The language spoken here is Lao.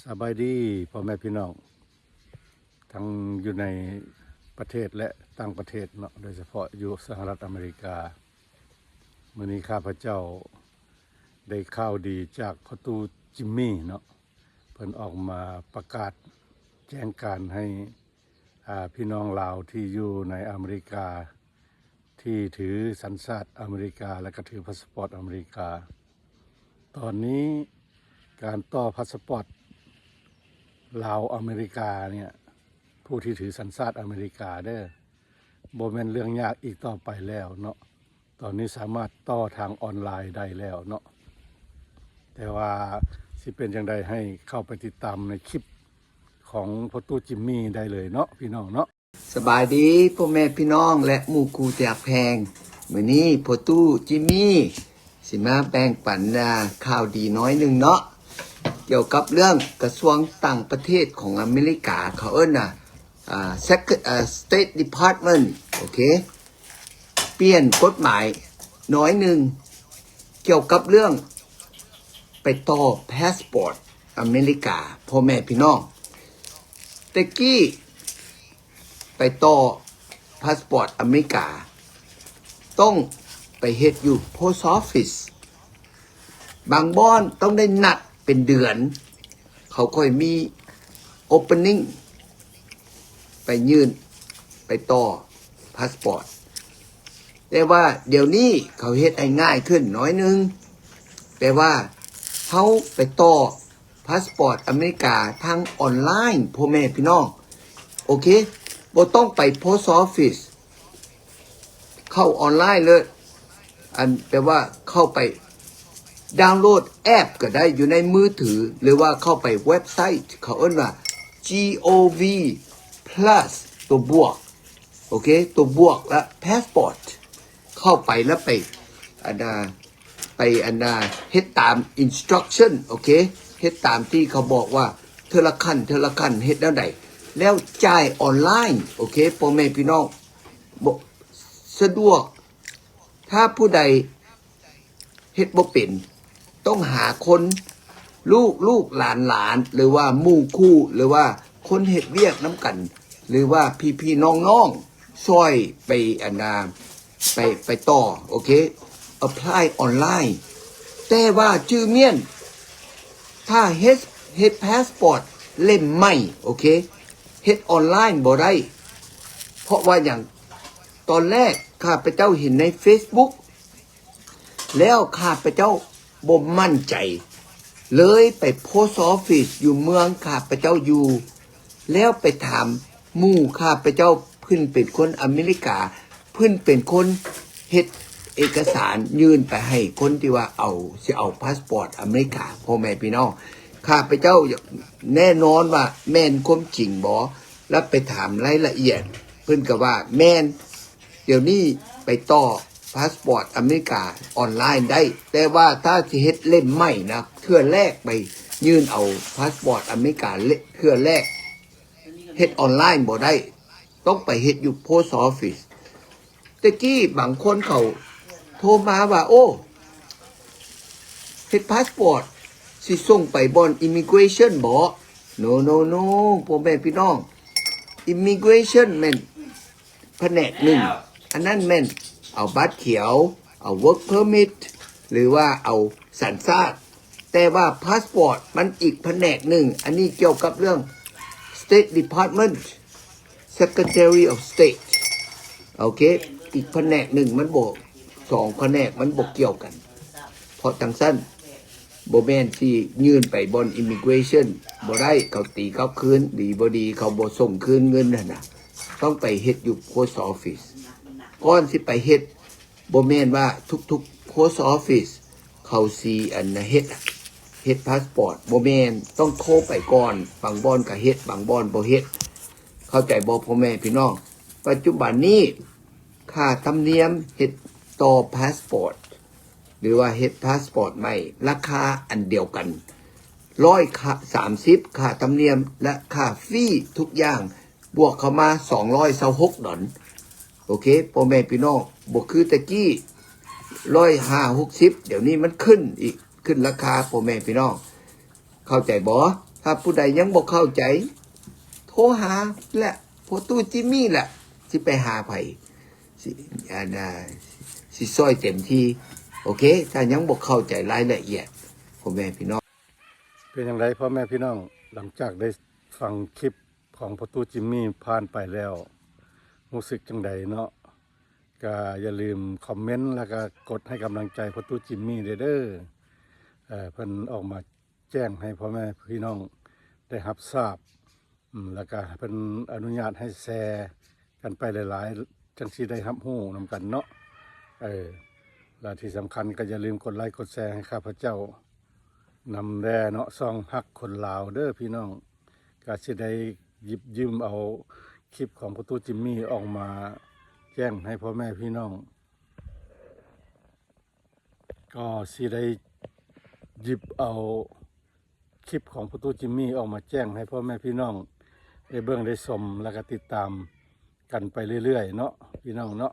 ສະບາຍດີພໍ່ແມ່ພີ່ນ້ອງ ທັງຢູ່ໃນປະເທດ ແລະ ຕ່າງປະເທດເນາະ, ໂດຍສະເພາະຢູ່ສະຫະລັດອາເມລິກາ. ມື້ນີ້ຂ້າພະເຈົ້າໄດ້ຂ່າວດີຈາກພໍ່ຕູ້ຈິມມີເນາະ, ເພິ່ນອອກມາປະກາດແຈ້ງການໃຫ້ ອາ ພີ່ນ້ອງລາວທີ່ຢູ່ໃນອາເມລິກາ ທີ່ຖືສັນຊາດອາເມລິກາ ແລະ ກໍຖືພາສປອດອາເມລິກາ. ຕອນນີ້ການຕໍ່ພາສປອດລາວອາເມລິກາເນ່ຍ, ຜູ້ທີ່ຖືສັນຊາດອາເມລິກາເດີ້, ບໍ່ແມ່ນເລື່ອງຍາກອີກຕໍ່ໄປແລ້ວເນາະ. ຕອນນີ້ສາມາດຕໍ່ທາງອອນລາຍໄດ້ແລ້ວເນາະ. ແຕ່ວ່າຊິເປັນຈັ່ງໃດ ໃຫ້ເຂົ້າໄປຕິດຕາມໃນຄລິບຂອງພໍ່ຕູ້ຈິມມີໄດ້ເລີຍເນາະ ພີ່ນ້ອງເນາະ. ສະບາຍດີພໍ່ແມ່ພີ່ນ້ອງ ແລະ ໝູ່ຄູ່ທີ່ຮັກແພງ. ມື້ນີ້ພໍ່ຕູ້ຈິມມີຊິມາແບ່ງປັນ ອາ ຂ່າວດີໜ້ອຍໜຶ່ງເນາະ, ກ່ຽວກັບເລື່ອງກະຊວງຕ່າງປະເທດຂອງອາເມລິກາ ເຂົາເອີ້ນວ່າ ອາ Sec- ອາ State Department ໂອເຄ, ປ່ຽນກົດໝາຍໜ້ອຍໜຶ່ງ ກ່ຽວກັບເລື່ອງໄປຕໍ່ພາສປອດອາເມລິກາ ພໍ່ແມ່ພີ່ນ້ອງ. ແຕ່ກີ້ໄປຕໍ່ພາສປອດອາເມລິກາ ຕ້ອງໄປເຮັດຢູ່ Post Office. ບາງບ່ອນຕ້ອງໄດ້ນັດເປັນເດືອນ ເຂົາຄ່ອຍມີ opening ໄປຍື່ນ ໄປຕໍ່ພາສປອດ. ແຕ່ວ່າດຽວນີ້ເຂົາເຮັດໃຫ້ງ່າຍຂຶ້ນໜ້ອຍໜຶ່ງ, ແປວ່າເຮົາໄປຕໍ່ພາສປອດອາເມລິກາທາງອອນລາຍ ພໍ່ແມ່ພີ່ນ້ອງ, ໂອເຄ, ບໍ່ຕ້ອງໄປ Post Office. ເຂົ້າອອນລາຍເລີຍ, ອັນ ແປວ່າເຂົ້າໄປດາວໂຫຼດແອັບກໍໄດ້ຢູ່ໃນມືຖື ຫຼືວ່າເຂົ້າໄປເວັບໄຊ ເຂົາເອີ້ນວ່າ G O V plus ຕົວບວກ, ໂອເຄ, ຕົວບວກ ແລະ passport. ເຂົ້າໄປແລ້ວໄປ ອັນນາ ໄປ ອັນນາ ເຮັດຕາມ instruction ໂອເຄ, ເຮັດຕາມທີ່ເຂົາບອກວ່າເທື່ອລະຂັ້ນ ເທື່ອລະຂັ້ນ ເຮັດແນວໃດ ແລ້ວຈ່າຍອອນລາຍ, ໂອເຄ ພໍ່ແມ່ພີ່ນ້ອງ, ບໍ່ສະດວກ. ຖ້າຜູ້ໃດເຮັດບໍ່ເປັນ ຕ້ອງຫາຄົນ ລູກໆ ຫຼານໆ ຫຼືວ່າໝູ່ຄູ່ ຫຼືວ່າຄົນເຮັດວຽກນຳກັນ ຫຼືວ່າພີ່ໆ ນ້ອງໆ ຊ່ອຍໄປ ອັນນາ ໄປ ໄປຕໍ່, ໂອເຄ, apply ອອນລາຍ. ແຕ່ວ່າຈື່ມ້ຽນ ຖ້າເຮັດ ເຮັດພາສປອດເຫຼັ້ມໃໝ່, ໂອເຄ, ເຮັດອອນລາຍບໍ່ໄດ້. ເພາະວ່າຫຍັງ? ຕອນແລກຂ້າພະເຈົ້າເຫັນໃນ Facebook ແລ້ວຂ້າພະເຈົ້າບໍ່ໝັ້ນໃຈ ເລີຍໄປ Post Office ຢູ່ເມືອງຂ້າພະເຈົ້າຢູ່, ແລ້ວໄປຖາມໝູ່ຂ້າພະເຈົ້າ, ເພິ່ນເປັນຄົນອາເມລິກາ, ເພິ່ນເປັນຄົນເຮັດເອກະສານຍື່ນໄປໃຫ້ຄົນທີ່ວ່າເອົາ ຊິເອົາພາສປອດອາເມລິກາ. ພໍ່ແມ່ພີ່ນ້ອງ, ຂ້າພະເຈົ້າຢາກແນ່ນອນວ່າແມ່ນຄວາມຈິງບໍ່? ແລ້ວໄປຖາມລາຍລະອຽດ, ເພິ່ນກໍວ່າແມ່ນ. ດຽວນີ້ໄປຕໍ່ພາສປອດອາເມລິກາອອນລາຍໄດ້, ແຕ່ວ່າຖ້າຊິເຮັດເຫຼັ້ມໃໝ່ນະ, ເທື່ອແລກໄປຍື່ນເອົາພາສປອດອາເມລິກາເທື່ອແລກ ເຮັດອອນລາຍບໍ່ໄດ້, ຕ້ອງໄປເຮັດຢູ່ Post Office. ແຕ່ກີ້ບາງຄົນເຂົາໂທມາວ່າ, ໂອ້ ເຮັດພາສປອດຊິສົ່ງໄປບ່ອນ Immigration ບໍ? No no no ພໍ່ແມ່ພີ່ນ້ອງ, Immigration ແມ່ນ ພະແນກໜຶ່ງ, ອັນນັ້ນແມ່ນເອົາບັດຂຽວ, ເອົາ work permit ຫຼືວ່າເອົາສັນຊາດ, ແຕ່ວ່າພາສປອດມັນອີກພະແນກໜຶ່ງ. ອັນນີ້ກ່ຽວກັບເລື່ອງ State Department, Secretary of State, ໂອເຄ, ອີກພະແນກໜຶ່ງ, ມັນບໍ່ ສອງພະແນກມັນບໍ່ກ່ຽວກັນ. ເພາະຈັ່ງຊັ້ນ ບໍ່ແມ່ນຊິຍື່ນໄປບ່ອນ Immigration ບໍ່ໄດ້, ເຂົາຕີກັບຄືນ, ດີບໍ່ດີເຂົາບໍ່ສົ່ງຄືນເງິນຫັ້ນນະ, ຕ້ອງໄປເຮັດຢູ່ Post Office ກ່ອນຊິໄປເຮັດ. ບໍ່ແມ່ນວ່າທຸກໆ Post Office ເຂົາຊິ ອັນນະ ເຮັດ ເຮັດພາສປອດ, ບໍ່ແມ່ນ, ຕ້ອງໂທໄປກ່ອນ, ບາງບ່ອນກໍເຮັດ, ບາງບ່ອນບໍ່ເຮັດ. ເຂົ້າໃຈບໍ່ ພໍ່ແມ່ພີ່ນ້ອງ? ປັດຈຸບັນນີ້ ຄ່າທຳນຽມເຮັດຕໍ່ພາສປອດ ຫຼືວ່າເຮັດພາສປອດໃໝ່ ລາຄາອັນດຽວກັນ ຮ້ອຍສາມສິບ ຄ່າທຳນຽມ ແລະ ຄ່າຟີທຸກຢ່າງ ບວກເຂົ້າມາ ສອງຮ້ອຍຊາວຫົກດອນ. ໂອເຄ ພໍ່ແມ່ພີ່ນ້ອງ, ບໍ່ຄືແຕ່ກີ້ ຮ້ອຍຫ້າ ຫົກສິບ, ດຽວນີ້ມັນຂຶ້ນອີກ, ຂຶ້ນລາຄາ ພໍ່ແມ່ພີ່ນ້ອງ. ເຂົ້າໃຈບໍ່? ຖ້າຜູ້ໃດຍັງບໍ່ເຂົ້າໃຈ ໂທຫາແຫຼະ ພໍ່ຕູ້ຈິມມີແຫຼະ ຊິໄປຫາໃຜ ຊິ ອັນນ່າ ຊິຊ່ອຍເຕັມທີ່. ໂອເຄ ຖ້າຍັງບໍ່ເຂົ້າໃຈລາຍລະອຽດ ພໍ່ແມ່ພີ່ນ້ອງ. ເປັນຈັ່ງໃດພໍ່ແມ່ພີ່ນ້ອງ ຫຼັງຈາກໄດ້ຟັງຄລິບຂອງພໍ່ຕູ້ຈິມມີຜ່ານໄປແລ້ວ ຮູ້ສຶກຈັ່ງໃດເນາະ? ກະຢ່າລືມຄອມເມັນ ແລ້ວກະກົດໃຫ້ກຳລັງໃຈພໍ່ຕູ້ຈິມມີແດ່ເດີ. ເອີ ເພິ່ນອອກມາແຈ້ງໃຫ້ພໍ່ແມ່ພີ່ນ້ອງໄດ້ຮັບຊາບ ອືມ ແລ້ວກະເພິ່ນອະນຸຍາດໃຫ້ແຊກັນໄປຫຼາຍໆ ຈັ່ງຊິໄດ້ຮັບຮູ້ນຳກັນເນາະ. ເອີ ແລະທີ່ສຳຄັນກໍຢ່າລືມກົດໄລກົດແຊໃຫ້ຂ້າພະເຈົ້ານຳແດ່ເນາະ ຊ່ອງຮັກຄົນລາວເດີພີ່ນ້ອງ. ກໍຊິໄດ້ຢິບຢືມເອົາຄລິບຂອງພໍ່ຕູ້ຈິມມີອອກມາແຈ້ງໃຫ້ພໍ່ແມ່ພີ່ນ້ອງ ກໍຊິໄດ້ຢິບເອົາຄລິບຂອງພໍ່ຕູ້ຈິມມີອອກມາແຈ້ງໃຫ້ພໍ່ແມ່ພີ່ນ້ອງໄດ້ເບິ່ງໄດ້ຊົມ ແລ້ວກໍຕິດຕາມກັນໄປເລື້ອຍໆເນາະ ພີ່ນ້ອງເນາະ.